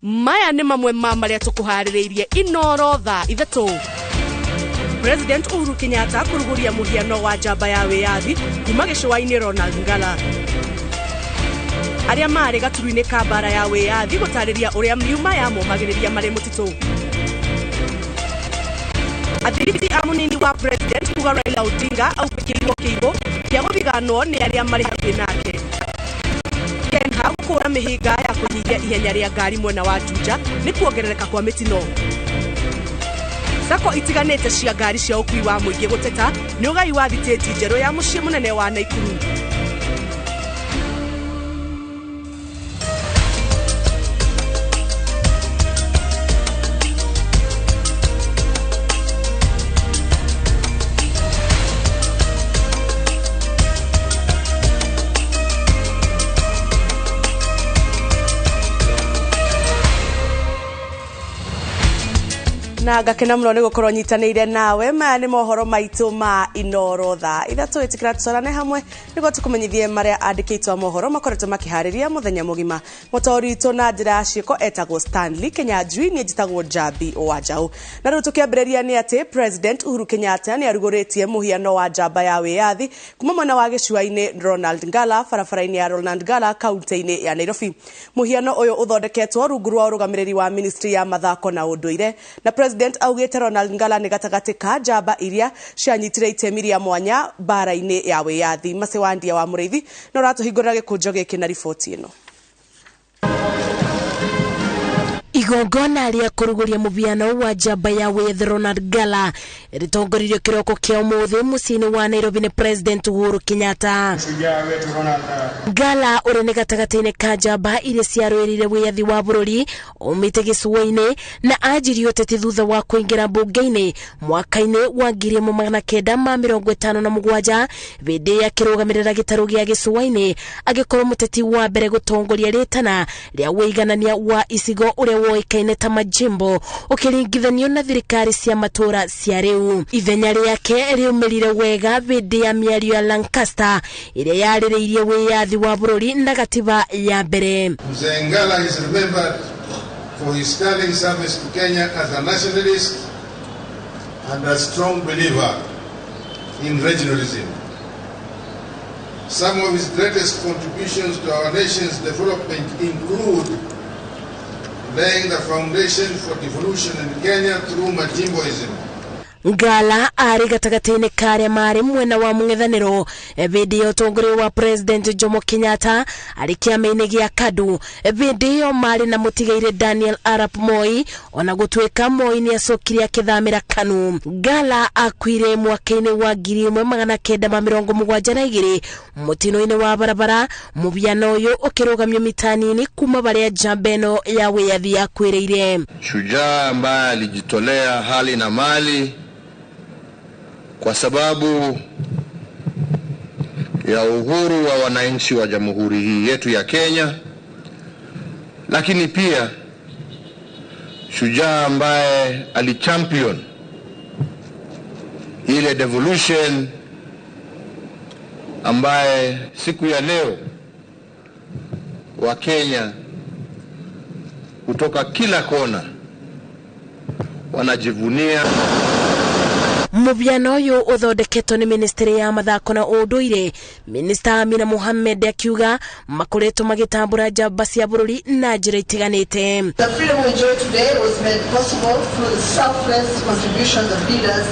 Maya nĩ mamwe ma marĩa tũkũharĩrĩirie Inoro thaa 3. President Uhuru Kenyatta kũrugũria mũhiano wa njamba ya wĩyathi kuma gĩcũa-inĩ Ronald Ngala. Arĩa marĩ gaturu-inĩ ka mbara ya wĩyathi gũtarĩria ũrĩa miuma ya momagĩrĩria marĩ mũtitũ. Athiriti a mũnini wa President kuga Raila Odinga aubĩkĩirwo kĩihũ kĩa gũthiganwo nĩ arĩa marĩ hakuhĩ nake. Kenha gũkũra mĩhĩnga ya kũnyihia ihenya rĩa ngari mwena wa Juja nĩ kuongerereka kwa mĩtino. Sacco itiganĩte cia ngari cia ũkui wa mũingĩ gũteta nĩ ũgai wa thitĩnji njerũ ya mũciĩ mũnene wa Naikuru. Na ngakena mũno nĩ gũkorwo nyitanĩire nawe. Maya nĩ mohoro maitũ ma Inoro thaa 3. Ĩtĩkĩra tũcorane hamwe nĩguo tũkũmenyithie marĩa andĩkĩtwo a mohoro makoretwo makĩharĩria mũthenya mũgima. Mũtaũri witũ na njĩra ya ciĩko etagwo Stanley Kenyanjui, niĩ njĩtagwo Njambi wa Njaũ. Na rĩu tũkĩambĩrĩria nĩ atĩ President Uhuru Kenyatta nĩ arugũrĩtie mũhiano wa njamba ya wĩyathi kuma mwena wa gĩcũa-inĩ Ronald Ngala barabara-inĩ ya Ronald Ngala kaunti-inĩ ya Nairobi. Mũhiano ũyũ ũthondeketwo rungu rwa ũrũgamĩrĩri wa Ministry ya Mathako na Ũndũire, na President augĩte Ronald Ngala nĩ gatagatĩ ka njamba iria cianyitire itemi rĩa mwanya mbara-inĩ ya wĩyathi. Macĩ wa Ndia wa Mũrĩithi no ũratũhingũrĩra gĩkũnjo gĩkĩ na riboti ĩno. Igongona rĩa kũrugũria mũhiano wa njamba ya wĩyathi Ronald Ngala rĩtongoririo kĩroko kĩa ũmũthĩ mũciĩ-inĩ wa Nairobi nĩ President Uhuru Kenyatta. Ngala ũrĩa nĩ gatagatĩ-inĩ ka njamba iria ciarũĩrĩire wĩyathi wa bũrũri umĩte gĩcũa-inĩ na anjirie ũteti thutha wa kũingĩra mbunge-inĩ mwaka-inĩ wa 1957 hĩndĩ ĩrĩa akĩrũgamĩrĩra gĩtarũ gĩa gĩcũa-inĩ agĩkorwo mũteti wa mbere gũtongoria rĩtana rĩa wĩiganania wa icigo ũrĩa woĩkaine ta majimbo ũkĩringithanio na thirikari cia matũra cia rĩu. Ithenya rĩake rĩumĩrire wega hĩndĩ ya mĩario ya Lancaster ĩrĩa yarĩrĩirie wĩyathi wa bũrũri na gatiba ya mbere. Mzee Ngala is remembered for his sterling service to Kenya as a nationalist and a strong believer in regionalism. Some of his greatest contributions to our nation's development include laying the foundation for devolution in Kenya through Majimboism. Ngala arĩ gatagatĩ-inĩ ka arĩa marĩ mwena wa mũng'ethanĩro hĩndĩ ya ũtongoria wa President Jomo Kenyatta arĩ kĩama-inĩ gĩa KADU. Hĩndĩ ĩyo marĩ na mũtigairĩ Daniel Arap Moi, ona gũtuĩka Moi nĩ acokire akĩthamĩra KANU. Ngala akuire mwaka-inĩ wa 1972 mũtino-inĩ wa barabara, mũhiano ũyũ ũkĩrũgamio mita nini kuma barĩa njamba ĩno ya wĩyathi yakuĩrĩire. Shujaa ambaye alijitolea hali na mali kwa sababu ya uhuru wa wananchi wa jamhuri hii yetu ya Kenya, lakini pia shujaa ambaye alichampion ile devolution ambaye siku ya leo wa Kenya kutoka kila kona wanajivunia. Mũhiano ũyũ ũthondeketwo nĩ Ministry ya Mathako na Ũndũire. Minister Amina Mohamed akiuga makoretwo magĩtambũra njamba cia bũrũri na njĩra itiganĩte. The freedom we enjoy today was made possible through the selfless contributions of leaders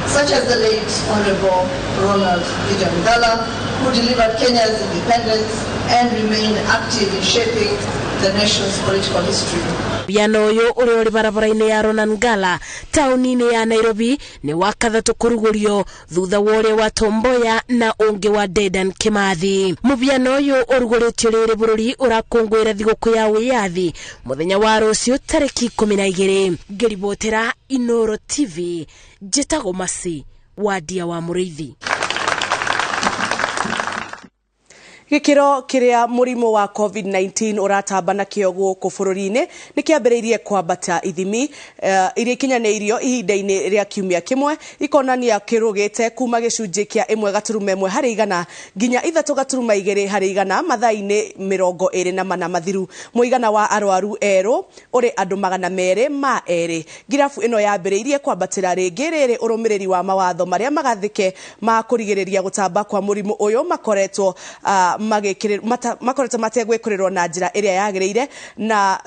such as the late Honorable Ronald Gideon Ngala, who delivered Kenya's independence and remained active in shaping the nation's political history. Mũhiano ũyũ ũrĩa ũrĩ barabara-inĩ ya Ronald Ngala taũni-inĩ ya Nairobi nĩ wa kathatũ kũrugũrio thutha wa ũrĩa wa Tom Mboya na ũngĩ wa Dedan Kimathi. Mũhiano ũyũ ũrugũrĩtio rĩrĩ bũrũri ũrakũngũĩra thigũkũ ya wĩyathi mũthenya wa rũciũ tarĩki 12. Ngĩribotera Inoro TV, njĩtagwo Masi wa Ndia wa Mũrĩithi. Gĩkĩro kĩrĩa mũrimũ wa COVID-19 ũratamba nakĩo gũkũ bũrũri-inĩ nĩ kĩambĩrĩirie kwambata. Ithimi iria ikinyanĩirio ihinda-inĩ rĩa kiumia kĩmwe ikonania kĩrũgĩte kuma gĩcunjĩ kĩa 1.1 harĩ igana nginya 3.2 harĩ igana mathaa-inĩ 24 mathiru. Mũigana wa arwaru erũ ũrĩ andũ 202. Ngirabu ĩno yambĩrĩirie kwambatĩra rĩngĩ rĩrĩ ũrũmĩrĩri wa mawatho marĩa magathĩke ma kũrigĩrĩria gũtamba kwa mũrimũ ũyũ makoretwo mategwĩkĩrĩrwo na njĩra ĩrĩa yagĩrĩire, na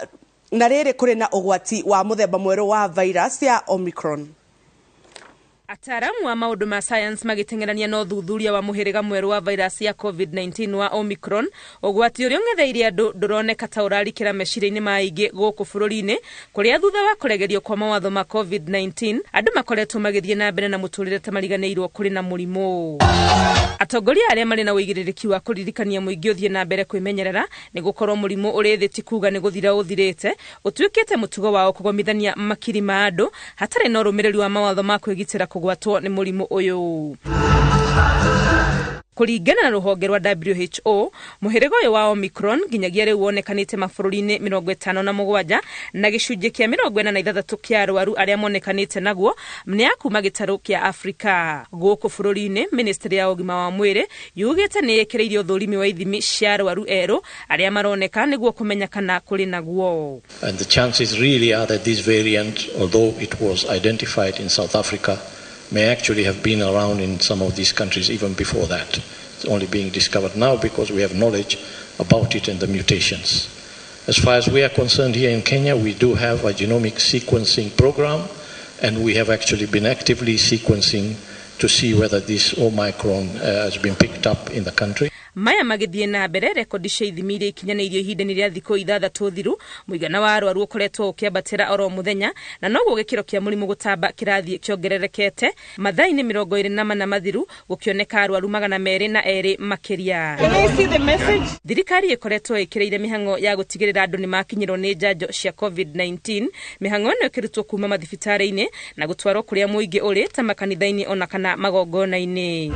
rĩrĩ kũrĩ na ũgwati wa mũthemba mwerũ wa virus ya Omicron. Ataaramu a maũndũ ma science magĩteng'erania na ũthuthuria wa mũhĩrĩga mwerũ wa virus ya COVID-19 wa Omicron, ũgwati ũrĩa ũng'etheire andũ ndũroneka ta ũrarikĩra meciria-inĩ ma aingĩ gũkũ bũrũri-inĩ, kũrĩa thutha wa kũregerio kwa mawatho ma COVID-19 andũ makoretwo magĩthiĩ na mbere na mũtũrĩre ta mariganĩirwo kũrĩ na mũrimũ. Atongoria arĩa marĩ na ũigĩrĩrĩki wa kũririkania mũingĩ ũthiĩ na mbere kwĩmenyerera nĩ gũkorwo mũrimũ ũrĩ thĩ ti kuga nĩ gũthira ũthirĩte, ũtuĩkĩte mũtugo wao kũgomithania makiri ma andũ hatarĩ na ũrũmĩrĩri wa mawatho ma kwĩgitĩra kũgwatwo nĩ mũrimũ ũyũ. Kũringana na rũhonge rwa WHO, mũhĩrĩga ũyũ wa Omicron nginyagia rĩu wonekanĩte mabũrũri-inĩ 57, na gĩcunjĩ kĩa 46 kĩa arwaru arĩa monekanĩte naguo nĩ a kuma gĩtarũ kĩa Afrika. Gũkũ bũrũri-inĩ, ministry ya ũgima wa mwĩrĩ yugĩte nĩ ĩkĩrĩirie ũthũrimi wa ithimi cia arwaru erũ arĩa maroneka nĩguo kũmenya kana kũrĩ naguo. And the chances really are that this variant, although it was identified in South Africa, may actually have been around in some of these countries even before that. It's only being discovered now because we have knowledge about it and the mutations. As far as we are concerned here in Kenya, we do have a genomic sequencing program, and we have actually been actively sequencing to see whether this Omicron has been picked up in the country. Maya magĩthiĩ na mbere, rekondi cia ithimi iria ikinyanĩirio ihinda-inĩ rĩa thikũ 6 thiru, mũigana wa arwaru ũkoretwo ũkĩambatĩra oro mũthenya, na noguo gĩkĩro kĩa mũrimũ gũtamba kĩrathiĩ kĩongererekete. Mathaa-inĩ 24 mathiru gũkĩoneka arwaru 202 makĩria. Thirikari ĩkoretwo ĩkĩrĩire mĩhang'o ya gũtigĩrĩra andũ nĩ makinyĩrwo nĩ njanjo cia COVID-19. Mĩhang'o ĩno ĩkĩrutwo kuma mathibitarĩ-inĩ na gũtwarwo kũrĩa mũingĩ ũrĩ ta makanitha-inĩ ona kana magongona-inĩ.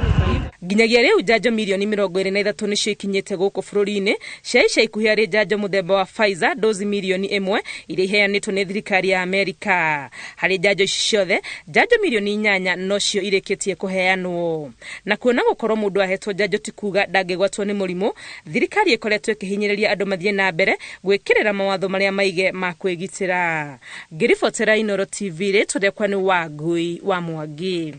Nginyagia rĩu njanjo mirioni 23 nĩcio ikinyĩte gũkũ bũrũri-inĩ, cia ica ikuhĩ arĩ njanjo mũthemba wa Pfizer dozi mirioni 1 iria iheanĩtwo nĩ thirikari ya Amerika. Harĩ njanjo ici ciothe, njanjo mirioni 8 nocio irĩkĩtie kũheanwo. Na kuona gũkorwo mũndũ ahetwo njanjo ti kuga ndangĩgwatwo nĩ mũrimũ, thirikari ĩkoretwo ĩkĩhinyĩrĩria andũ mathiĩ na mbere gwĩkĩrĩra mawatho marĩa maige ma kwĩgitĩra. Ngĩribotera Inooro TV, rĩtwa rĩakwa nĩ Wangui wa Mwangi.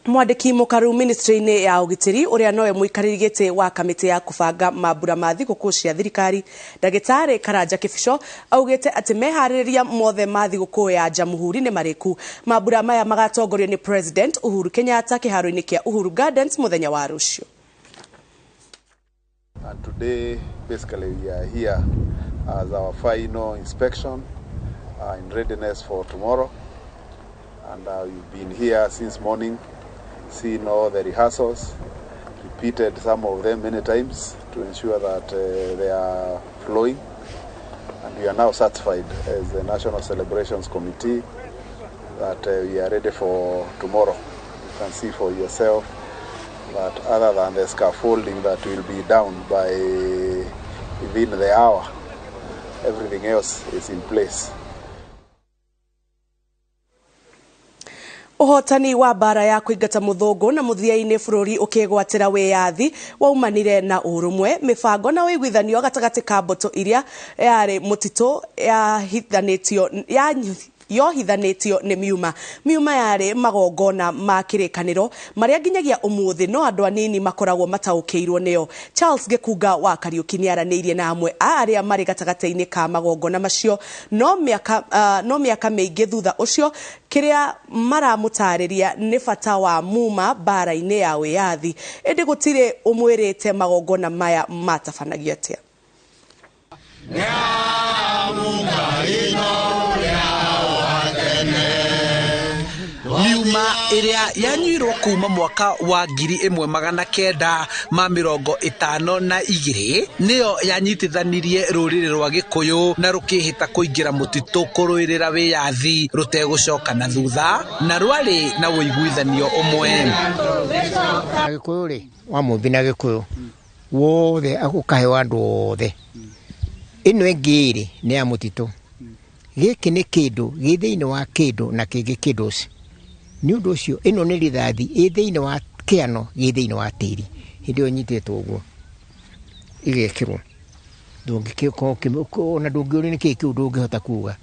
Mwandĩki mũkaru ministry-inĩ ya ũgitĩri ũrĩa nowe mũikarĩri gĩtĩ wa kamĩtĩ ya kũbanga mambura ma thigũkũ cia thirikari, ndagĩtarĩ Karanja Kĩbico, augĩte atĩ meharĩrĩria mothe ma thigũkũ ya Jamhuri nĩ marĩku. Mambura maya magatongorio nĩ President Uhuru Kenyatta kĩharo-inĩ kĩa Uhuru Gardens mũthenya wa rũciũ. And today basically we are here as our final inspection in readiness for tomorrow, and we've been here since morning, seen all the rehearsals, repeated some of them many times to ensure that they are flowing, and we are now satisfied as the National Celebrations Committee that we are ready for tomorrow. You can see for yourself that other than the scaffolding that will be down by within the hour, everything else is in place. Ũhotani wa mbara ya kũingata mũthũngũ na mũthia-inĩ bũrũri ũkĩgwatĩra wĩyathi waumanire na ũrũmwe, mĩbango na ũiguithanio gatagatĩ ka mbũtũ iria yarĩ mũtitũ yohithanĩtio nĩ miuma. Miuma yarĩ magongona ma kĩrĩkanĩro marĩa nginyagia ũmũthĩ no andũ anini makoragwo mataũkĩirwo nĩo. Charles Gĩkunga wa Kariũki nĩaranĩirie na amwe a arĩa marĩ gatagatĩ-inĩ ka magongona macio, no mĩaka mĩingĩ thutha ũcio kĩrĩa maramũtarĩria nĩ bata wa muma mbara-inĩ ya wĩyathi, ĩndĩ gũtirĩ ũmwĩrĩte magongona maya matabanagio atĩa. Miuma ĩrĩa yanyuirwo kuma mwaka wa 1952 nĩyo yanyitithanirie rũrĩrĩ rwa Gĩkũyũ na rũkĩhĩta kũingĩra mũtitũ kũrũĩrĩra wĩyathi rũtegũcoka na thutha, na rwarĩ na ũiguithanio ũmwe. Gĩkũyũ rĩ, wa mũmbi na Gĩkũyũ wothe ũkaheo andũ othe. Ĩno ĩngĩ rĩ nĩ ya mũtitũ. Gĩkĩ nĩ kĩndũ gĩ thĩinĩ wa kĩndũ na kĩngĩ kĩndũ ũcio. Nĩ ũndũ ũcio ĩno nĩ rithathi ĩ thĩinĩ wa kĩano gĩ thĩinĩ wa tĩri. Hĩndĩ ĩyo nyitĩtwo ũguo ĩgekĩrwo, ndũngĩkĩkorwo ona ndũngĩũrio nĩ kĩĩ kĩu ndũngĩhota kuga.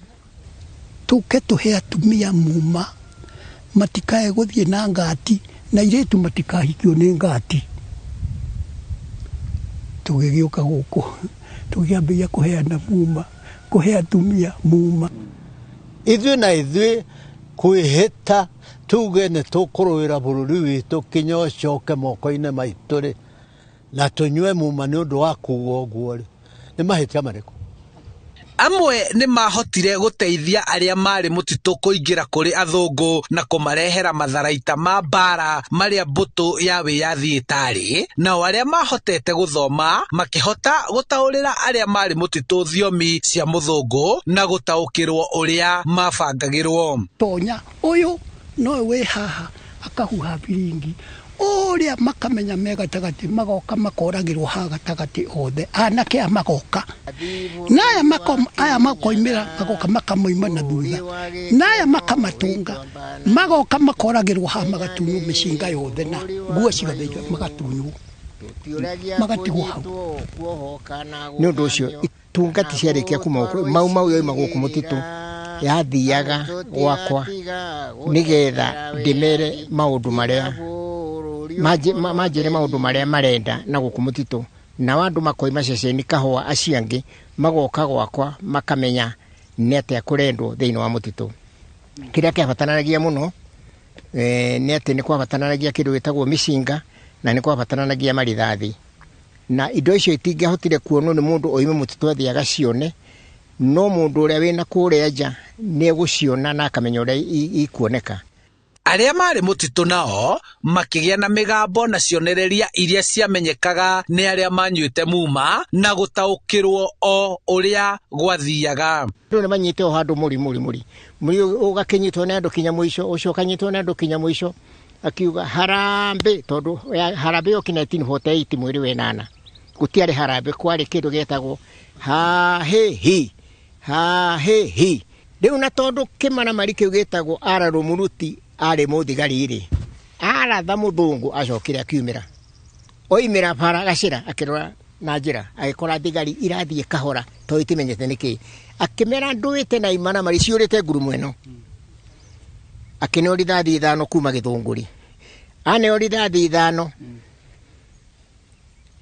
Tũke tũhe atumia muma matikae gũthiĩ na ngati, na airĩtu matikahikio nĩ ngati. Tũgĩgĩũka gũkũ tũkĩambĩrĩria kũheana muma, kũhe atumia muma. Ithuĩ na ithuĩ kwĩhĩta tuge nĩ tũkũrũĩra bũrũri witũ kinya ũcoke moko-inĩ maitũ rĩ, na tũnyue muma nĩ ũndũ wa kuga ũguo rĩ, nĩ mahĩtia marĩkũ? Amwe nĩ mahotire gũteithia arĩa marĩ mũtitũ kũingĩra kũrĩ athũngũ na kũmarehera matharaita ma mbara marĩa mbũtũ ya wĩyathi ĩtarĩ, nao arĩa mahotete gũthoma makĩhota gũtaũrĩra arĩa marĩ mũtitũ thiomi cia mũthũngũ na gũtaũkĩrwo ũrĩa mabangagĩrwo. Tonya ũyũ no wĩ haha akahuha biringi ũrĩa makamenya me gatagatĩ, magoka makoragĩrwo haha gatagatĩ othe, anake aya magoka na aya makoimĩra magoka makamoima na thutha, na aya makamatũnga magoka makoragĩrwo haha, magatunywo mĩcinga yothe na nguo ciothe magatunywo magatigwo hau. Nĩ ũndũ ũcio itungati ciarĩkia kuma gũkũ, mau mau yoima gũkũ mũtitũ yathiaga gwakwa nĩgetha ndĩmere maũndũ marĩa manjĩre maũndũ marĩa marenda na gũkũ mũtitũ, nao andũ makoima ceceni kahũa acio angĩ magoka gwakwa makamenya nĩ atĩa kũrendwo thĩinĩ wa mũtitũ. Kĩrĩa kĩabataranagia mũno nĩ atĩ nĩ kwabataranagia kĩndũ gĩtagwo mĩcinga na nĩ kwabataranagia marithathi, na indo icio itingĩahotire kuonwo nĩ mũndũ oime mũtitũ athiĩ agacione, no mũndũ ũrĩa wĩna kũrĩa nja nĩ egũciona na akamenya ũrĩa ikuoneka. Arĩa marĩ mũtitũ nao makĩgĩa na mĩgambo na cionereria iria ciamenyekaga nĩ arĩa manyuĩte muma na gũtaũkĩrwo o ũrĩa gwathiaga. Andũ nĩ manyite o handũ mũri mũri mũri mũri ũgakĩnyitwo nĩ andũ kinya mũico, ũcio ũkanyitwo nĩ andũ kinya mũico, akiuga harambĩ, tondũ harambĩ yoki 1948 mweri wa ĩnana gũtiarĩ harambĩ, kwarĩ kĩndũ gĩetagwo hahĩhi hahĩhi. Rĩu na tondũ kĩmaramari kĩu gĩtagwo ara Rũmuruti arĩ mũthigari rĩ, aratha mũthũngũ acokire akiumĩra, oimĩra bara gacĩra akĩrora na njĩra agĩkora thigari irathiĩ kahora tondũ itimenyete nĩkĩ, akĩmera ndũĩte na imaramari ciũrĩte ngurumo ĩno, akĩneo rithathi 5 kuma Gĩthũngũri, aneo rithathi 5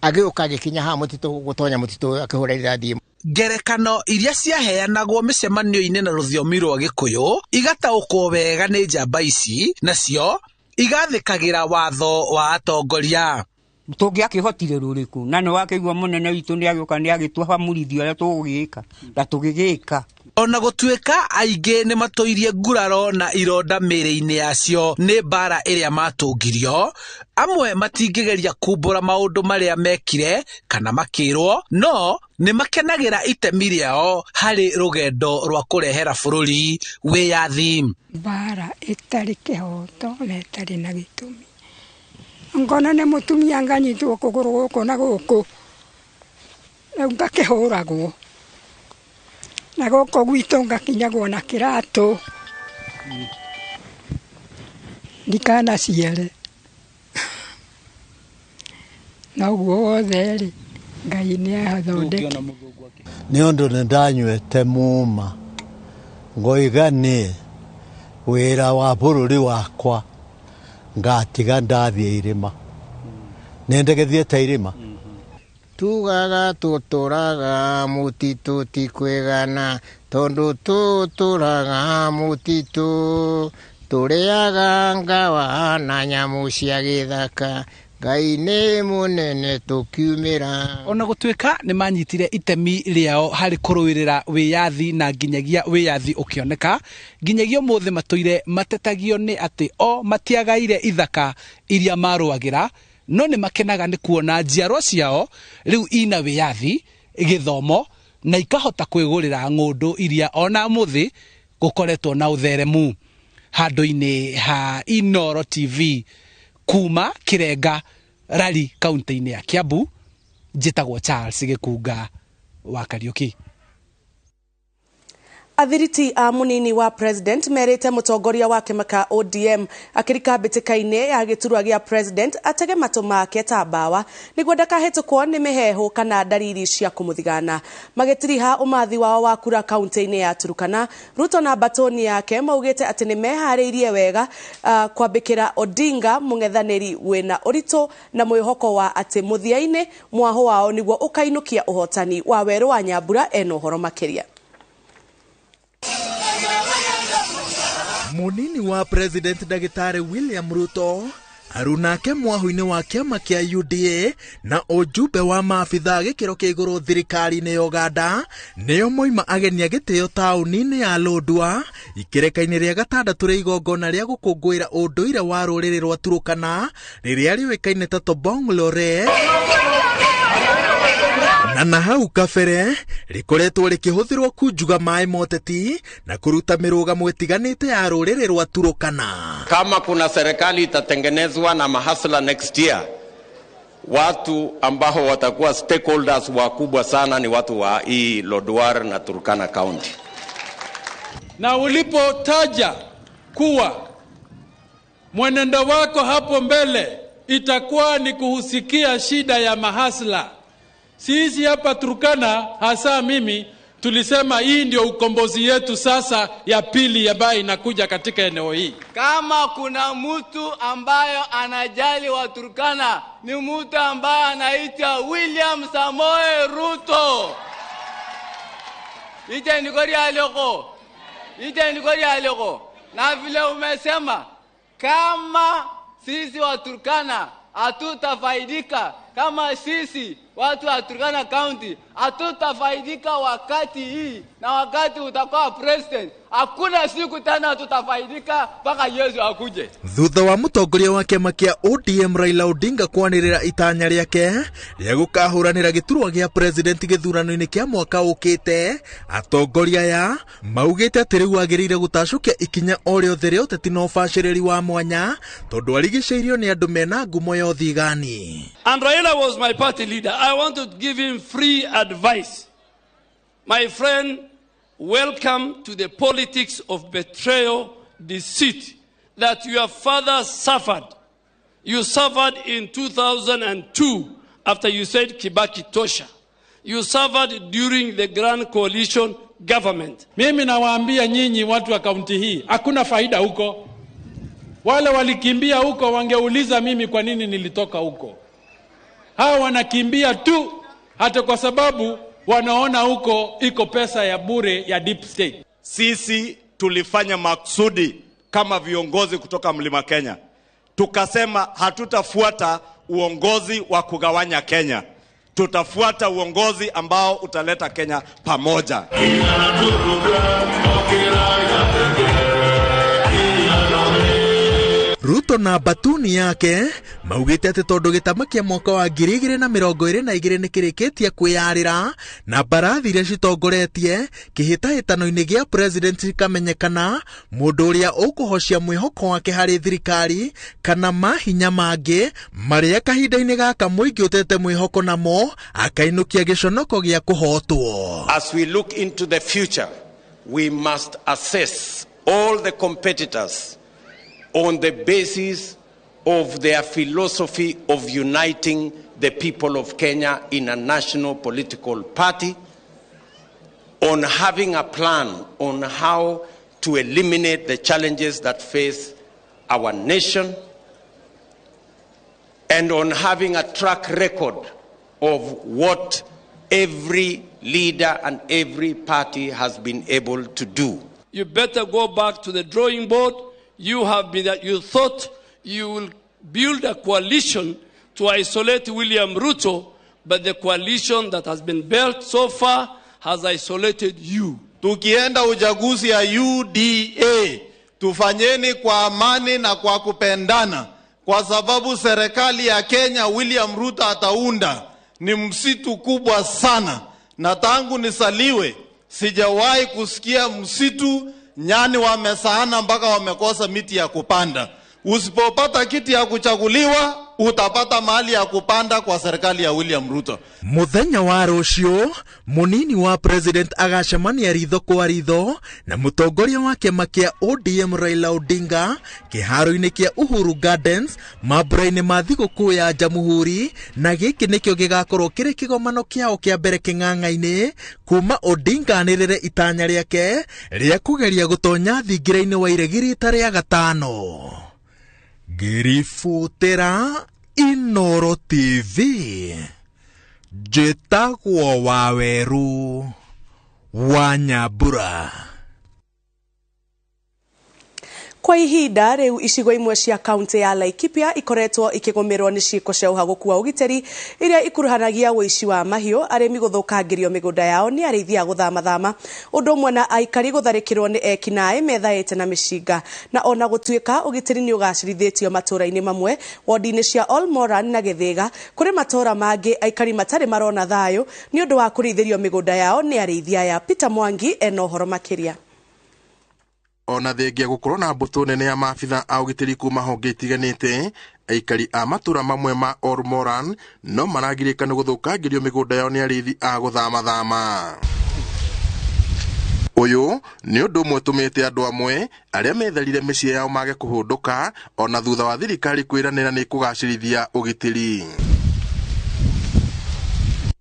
agĩũka agĩkinya haha mũtitũ gũtonya mũtitũ akĩhũra rithathi. Ngerekano iria ciaheanagwo mĩcemanio-inĩ na rũthiomi rwa Gĩkũyũ igataũkwo wega nĩ njamba ici, nacio igathĩkagĩra watho wa atongoria. Tũngĩakĩhotire rũrĩkũ na nĩ wakĩigua mũnene witũ nĩ agĩũka nĩ agĩtũhamurithia ũrĩa tũgũgĩka na tũgĩgĩka. Ona gũtuĩka aingĩ nĩ matũirie nguraro na ironda mĩĩrĩ-inĩ yacio nĩ mbara ĩrĩa matũngirio, amwe matingĩgeria kumbũra maũndũ marĩa mekire kana makĩrwo, no nĩ makenagĩra itemi rĩao harĩ rũgendo rwa kũrehera bũrũri wĩyathi. Mbara ĩtarĩ kĩhoto na ĩtarĩ na gĩtũmi, ngona nĩ mũtumia nganyitwo kũgũrũ gũkũ na gũkũ, rĩu ngakĩhũragwo na gũkũ gwitũ ngakinyagwo na kĩratũ ndikanaciare. Na ũguo wothe rĩ, Ngai nĩ athondeke. Nĩ ũndũ nĩ ndanyuĩte muma ngoiga niĩ wĩra wa bũrũri wakwa ngatiga ndathiĩ irĩma, nĩ ndĩgĩthiĩte irĩma. Tugaga tũtũraga mũtitũ ti kwĩgana, tondũ tũtũraga mũtitũ tũrĩaga ngawa na nyamũ cia gĩthaka, Ngai nĩ mũnene tũkiumĩra. Ona gũtuĩka nĩ manyitire itemi rĩao harĩ kũrũĩrĩra wĩyathi na nginyagia wĩyathi ũkĩoneka, nginyagia ũmũthĩ matũire matetagio nĩ atĩ o matiagaire ithaka iria marũagĩra, no nĩ makenaga nĩ kuona njiarwa ciao rĩu ina wĩyathi, gĩthomo na ikahota kwĩgũrĩra ng'ũndũ iria ona ũmũthĩ gũkoretwo na ũtheremu. Handũ-inĩ ha Inooro TV kuma Kirenga Rari kaunti-inĩ ya Kiambu, njĩtagwo Charles Gĩkunga wa Kariuki. Athiriti a munini wa president merite mutongoria wa kĩama kĩa ODM akĩrika mbĩtĩka-inĩ ya gĩturwa gĩa president atege matũ make ta mbawa nĩguo ndakahĩtũkwo nĩ mĩheehũ kana ndariri cia kũmũthigana. Magĩtiriha ũmathi wao wa kura kaunti-inĩ ya Turkana, Ruto na mbatoni yake maugĩte atĩ nĩ meharĩirie wega kwambĩkĩra Odinga mũng'ethanĩri wĩna ũritũ na mwĩhoko wa atĩ mũthia-inĩ mwaho wao nĩguo ũkainũkia ũhotani wa werũ wa Nyambura. Ena ũhoro makĩria. Munini wa President Ndagĩtarĩ William Ruto arunake mwahu-inĩ wa kĩama kĩa UDA na ũjumbe wa maabithaa gĩkĩro kĩa igũrũ thirikari-inĩ ya Uganda nĩo moima ageni a gĩtĩo taũni-inĩ ya Lodwar ikĩreka-inĩ rĩa gatandatũ rĩa igongona rĩa gũkũngũĩra ũndũire wa rũrĩrĩ rwa Turkana rĩrĩa rĩũĩkaine ta Tobong Lore na hau kabere rĩkoretwo rĩkĩhũthĩrwo kunjuga maĩ moteti na kũruta mĩrũgamo ĩtiganĩte ya rũrĩrĩ rwa Turkana. Kama kuna serikali itatengenezwa na mahasla next year, watu ambao watakuwa stakeholders wakubwa sana ni watu wa hii Lodwar na Turkana County. Na ulipotaja kuwa mwenendo wako hapo mbele itakuwa ni kuhusikia shida ya mahasla, sisi hapa Turkana, hasa mimi, tulisema hii ndio ukombozi yetu sasa ya pili ambayo inakuja katika eneo hii. Kama kuna mtu ambayo anajali wa Turkana ni mtu ambaye anaitwa William Samoei Ruto. Ite nikori aloko. Ite nikori aloko. Na vile umesema kama sisi wa Turkana hatutafaidika, kama sisi watu wa Turkana County hatutafaidika wakati hii na wakati utakuwa president, hakuna siku tena tutafaidika mpaka Yesu akuje. Thutha wa mutongoria wa kĩama kĩa ODM Raila Odinga kwanĩrĩra itanya rĩake rĩa gũkahũranĩra gĩturwa gĩa president gĩthurano-inĩ kĩa mwaka ũkĩte, atongoria aya maugĩte atĩ rĩu agĩrĩire gũtacũkia ikinya o rĩothe rĩa ũteti na ũbacĩrĩri wa mwanya tondũ arigicĩirio nĩ andũ mena ngumo ya ũthigani. And Raila was my party leader. I want to give him free advice. My friend, welcome to the politics of betrayal, deceit that your father suffered. You suffered in 2002 after you said Kibaki tosha. You suffered during the Grand Coalition government. Mimi nawaambia nyinyi watu wa kaunti hii, hakuna faida huko. Wale walikimbia huko wangeuliza mimi kwa nini nilitoka huko. Hawa wanakimbia tu hata kwa sababu wanaona huko iko pesa ya bure ya deep state. Sisi tulifanya maksudi kama viongozi kutoka Mlima Kenya. Tukasema hatutafuata uongozi wa kugawanya Kenya. Tutafuata uongozi ambao utaleta Kenya pamoja. Ruto na batuni yake maugite atĩ tondũ gĩtama kĩa mwaka wa 2022 nĩ kĩrĩkĩtie kwĩyarĩra na mbarathi iria citongoretie kĩhĩtahĩtano-inĩ gĩa president cikamenyekana mũndũ ũrĩa ũkũhocia mwĩhoko wake harĩ thirikari kana mahinya mangĩ marĩa kahinda-inĩ gaka mũingĩ ũtete mwĩhoko namo akainũkia gĩconoko gĩa kũhotwo. As we look into the future, we must assess all the competitors on the basis of their philosophy of uniting the people of Kenya in a national political party, on having a plan on how to eliminate the challenges that face our nation, and on having a track record of what every leader and every party has been able to do. You better go back to the drawing board. You have been that you thought you will build a coalition to isolate William Ruto, but the coalition that has been built so far has isolated you. Tukienda uchaguzi ya UDA, tufanyeni kwa amani na kwa kupendana, kwa sababu serikali ya Kenya William Ruto ataunda ni msitu kubwa sana, na tangu nisaliwe sijawahi kusikia msitu nyani wamesaana mpaka wamekosa miti ya kupanda. Usipopata kiti ya kuchaguliwa utapata mahali ya kupanda kwa serikali ya William Ruto. Muthenya wa rũciũ munini wa president agacemania ritho kwa ritho na mũtongoria wa kĩama kĩa ODM Raila Odinga kĩharo-inĩ kĩa Uhuru Gardens mambura-inĩ ma thigũkũ ya Jamhuri, na gĩkĩ nĩkĩo gĩgakorwo kĩrĩ kĩgomano kĩao kĩa mbere kĩng'ang'a-inĩ kuma Odinga anĩrĩre itanya rĩake rĩa kũgeria gũtonya thingira-inĩ wa iregi rita rĩa gatano. Ngĩribũtĩra Inoro TV, njĩtagwo Waweru wa Nyambura. Kwa ihinda riu icigo imwe cia kaunti ya Laikipia ikoretwo ikigũmĩrwo nĩ ciĩko cia ũhagũku wa ũgitĩri iria ikuruhanagia ũici wa mahiũ, arĩmi gũthũkangĩrio mĩgũnda yao nĩ arĩithi a gũthamathama, ũndũ ũmwe na aikari gũtharĩkĩrwo nĩ ekinaĩ methaĩte na mĩcinga. Na ona gũtuĩka ũgitĩri nĩ ũgacĩrithĩtio matũũra-inĩ mamwe, wodi-inĩ cia Olmoran na Gĩthĩga, kũrĩ matũũra mangĩ aikari matarĩ marona thayũ nĩ ũndũ wa kũrĩithĩrio mĩgũnda yao nĩ arĩithi aya. Peter Mwangi ena ũhoro makĩria. Ona thengia gũkorwo na mbũtũ nene ya maabitha a ũgitĩri kuma honge itiganĩte, aikari a matũra mamwe ma Olmoran no maragirĩka nĩ gũthũkangĩrio mĩgũnda yao nĩ arĩithi a gũthamathama. Ũyũ nĩ ũndũ ũmwe ũtũmĩte andũ amwe arĩa metharire mĩciĩ yao mage kũhũndũka ona thutha wa thirikari kwĩranĩra nĩ kũgacĩrithia ũgitĩri.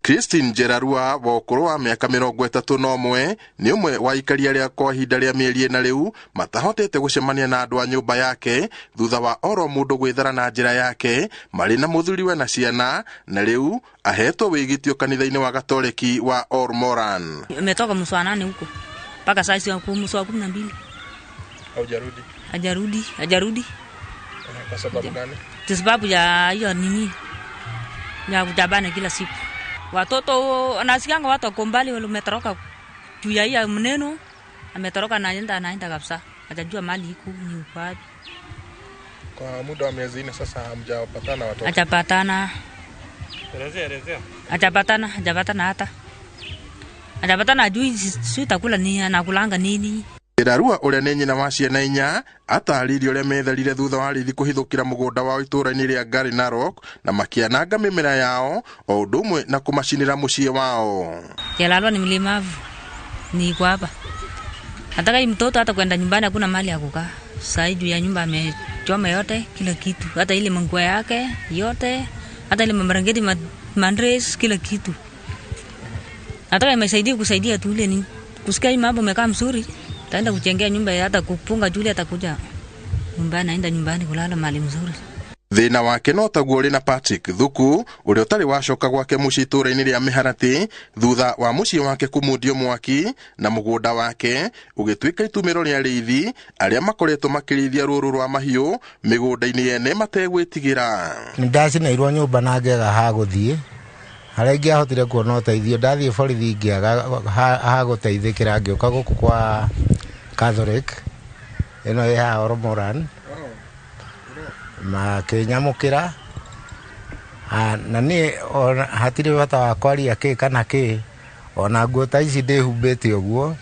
Christine Gerarua wa ũkũrũ wa mĩaka 31 nĩ ũmwe wa aikari arĩa kwa ihinda rĩa mĩeri ĩna rĩu matahotete gũcemania na andũ a nyũmba yake thutha wa oro mũndũ gwĩthara na njĩra yake marĩ na mũthuriwe na ciana, na rĩu ahetwo wĩgitio kanitha-inĩ wa Gatoreki wa Olmoran. Umetoka mswanane huko mpaka sasa mwezi wa 12. Haujarudi? Hajarudi, hajarudi. Kwa sababu gani? Kwa sababu ya hiyo nini ya kutabana kila siku. Watoto nasikianga watu wako mbali wametoroka juu ya hiyo mneno, ametoroka na anaenda kabisa. Hajajua mali iko ni wapi. Kwa muda wa miezi 4 sasa hamjapatana watoto? Hajapatana. Elezea. Hajapatana, hajapatana hata. Hajapatana ajui sio takula nini, anakulanga nini. Gerarua ũrĩa nĩ nyina wa ciana inya atarĩirie ũrĩa metharire thutha wa arĩithi kũhithũkĩra mũgũnda wao itũũra-inĩ rĩa Gari Narok na makĩananga mĩmera yao o ũndũ ũmwe na kũmacinĩra mũciĩ wao. Gerarua ni mlemavu, niko hapa. Nataka hii mtoto hata kwenda nyumbani hakuna mahali ya kukaa. Sasa juu ya nyumba amechoma yote kila kitu, hata ile manguo yake yote, hata ile marangeti mandres kila kitu. Nataka imesaidie kusaidia tu ile ni kusikia hii mambo imekaa mzuri. Taenda kuchengea nyumba hata kupunga Julia atakuja nyumbani, naenda nyumbani kulala mahali mzuri. Thĩna wake no taguo ũrĩ na Patrick Thuku ũrĩa ũtarĩ wacoka gwake mũciĩ itũũra-inĩ rĩa Mĩharatĩ thutha wa mũciĩ wake kũmundio mwaki na mũgũnda wake ũgĩtuĩka itumĩro rĩa arĩithi arĩa makoretwo makĩrĩithia rũũru rwa mahiũ mĩgũnda-inĩ yene mategwĩtigĩra. Nĩndacinĩirwo nyũmba na ngĩaga ha gũthiĩ, harĩa ingĩahotire kuona ũteithio ndathiĩ borithi ngĩaga ha gũteithĩkĩra, ngĩũka gũkũ kwa Catholic ĩno ĩ haha Olmoran makĩnyamũkĩra na niĩ hatirĩ bata wa kwaria kĩ kana kĩ, ona nguo ta ici ndĩhumbĩte ũguo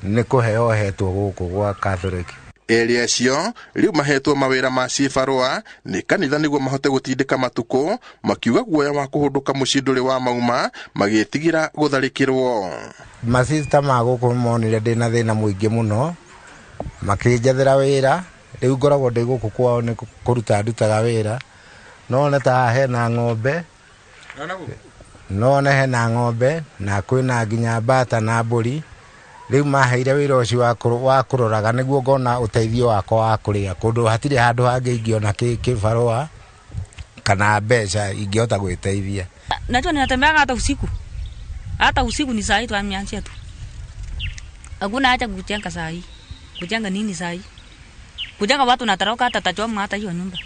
nĩ kũheo hetwo gũkũ gwa Catholic. Erĩ acio rĩu mahetwo mawĩra ma cibarũa nĩ kanitha nĩguo mahote gũtindĩka matukũ, makiuga guoya wa kũhũndũka mũciĩ ndũrĩ wa mauma magĩtigĩra gũtharĩkĩrwo. Masista ma gũkũ monire ndĩna thĩna mũingĩ mũno makĩnjethera wĩra, rĩu ngoragwo ndĩ gũkũ kwao nĩ kũruta ndutaga wĩra, no one ta haha hena ng'ombe, no one hena ng'ombe na kwĩna nginya mbata na mbũri. Rĩu maheire wĩra ũcio wa kũroraga nĩguo ngona ũteithio wakwa wa kũrĩa kũndũ hatirĩ handũ hangĩ ingĩona kĩbarũa kana mbeca ingĩhota gwĩteithia. Najua ninatembeanga hata usiku. Hata usiku ni saa hii tuameanzia tu. Hakuna haja kujenga saa hii. Kujenga nini saa hii? Kujenga watu natoroka hata tachoma hata hiyo nyumba.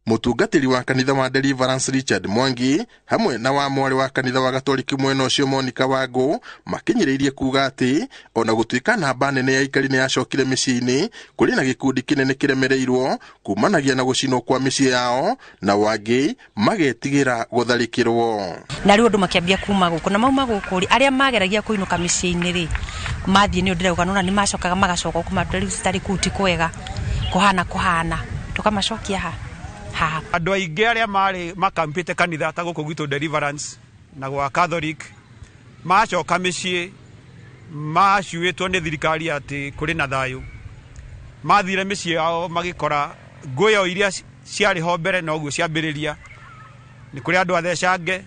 Mũtungatĩri wa kanitha wa Deliverance Richard Mwangi hamwe na wa mwarĩ wa kanitha wa Gatoliki mwena ũcio Monica Wangũ makinyĩrĩirie kuga atĩ ona gũtuĩka namba nene ya aikari nĩ yacokire mĩciĩ-inĩ, kũrĩ na gĩkundi kĩnene kĩremereirwo kumanagia na gũcinwo kwa mĩciĩ yao na wangĩ magetigĩra gũtharĩkĩrwo. Na rĩu andũ makĩambia kuma gũkũ na mauma gũkũ rĩ, arĩa mageragia kũinũka mĩciĩ-inĩ rĩ, mathiĩ nĩ ndĩrauga nona nĩ macokaga magacoka gũkũ matũ rĩu citarĩ kũu ti kwega kũhana tũkamacokia ha haha. Andũ aingĩ arĩa marĩ makampĩte kanitha ta gũkũ gwitũ Deliverance na gwa Catholic macoka mĩciĩ macuĩtwo nĩ thirikari atĩ kũrĩ na thayũ, mathire mĩciĩ yao magĩkora ngũyo iria ciarĩ ho mbere noguo ciambĩrĩria. Nĩ kũrĩ andũ athecange,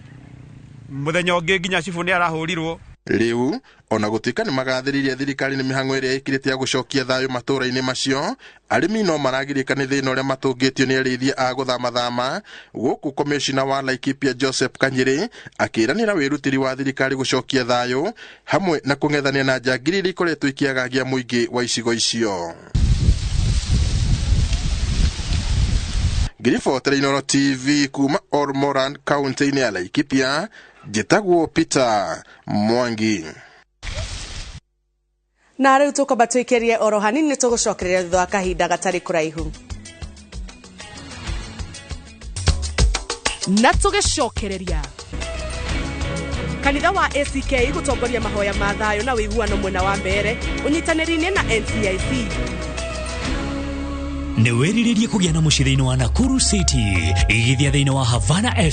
mũthenya ũngĩ nginya cibũ nĩ arahũrirwo. Rĩu ona gũtuĩka nĩ magathĩrĩirie thirikari nĩ mĩhang'o ĩrĩa ĩkĩrĩte ya gũcokia thayũ matũũra-inĩ macio, arĩmi no maragirĩka nĩ thĩna ũrĩa matũngĩtio nĩ arĩithia a gũthamathama. Gũkũ komishina wa Laikipia Joseph Kanyĩrĩ akĩranĩra wĩrutĩri wa thirikari gũcokia thayũ hamwe na kũng'ethania na njangiri iria ikoretwo ikĩagagia mũingĩ wa icigo icio. Ngiribotera Inooro TV kuma Olmoran kaunti-inĩ ya Laikipia, njĩtagwo Peter Mwangi. Na rĩu tũkwamba twĩkĩrie oro hanini nĩ tũgũcokereria thutha wa kahinda gatarĩ kũraihu. Na tũgĩcokereria kanitha wa ACK gũtongoria mahoya ma thayũ na ũiguano mwena wa Mbeere ũnyitanĩri-inĩ na NCIC. Nĩ wĩrirĩrie kũgĩa na mũciĩ thĩinĩ wa Nakuru City, igithia thĩinĩ wa Havana.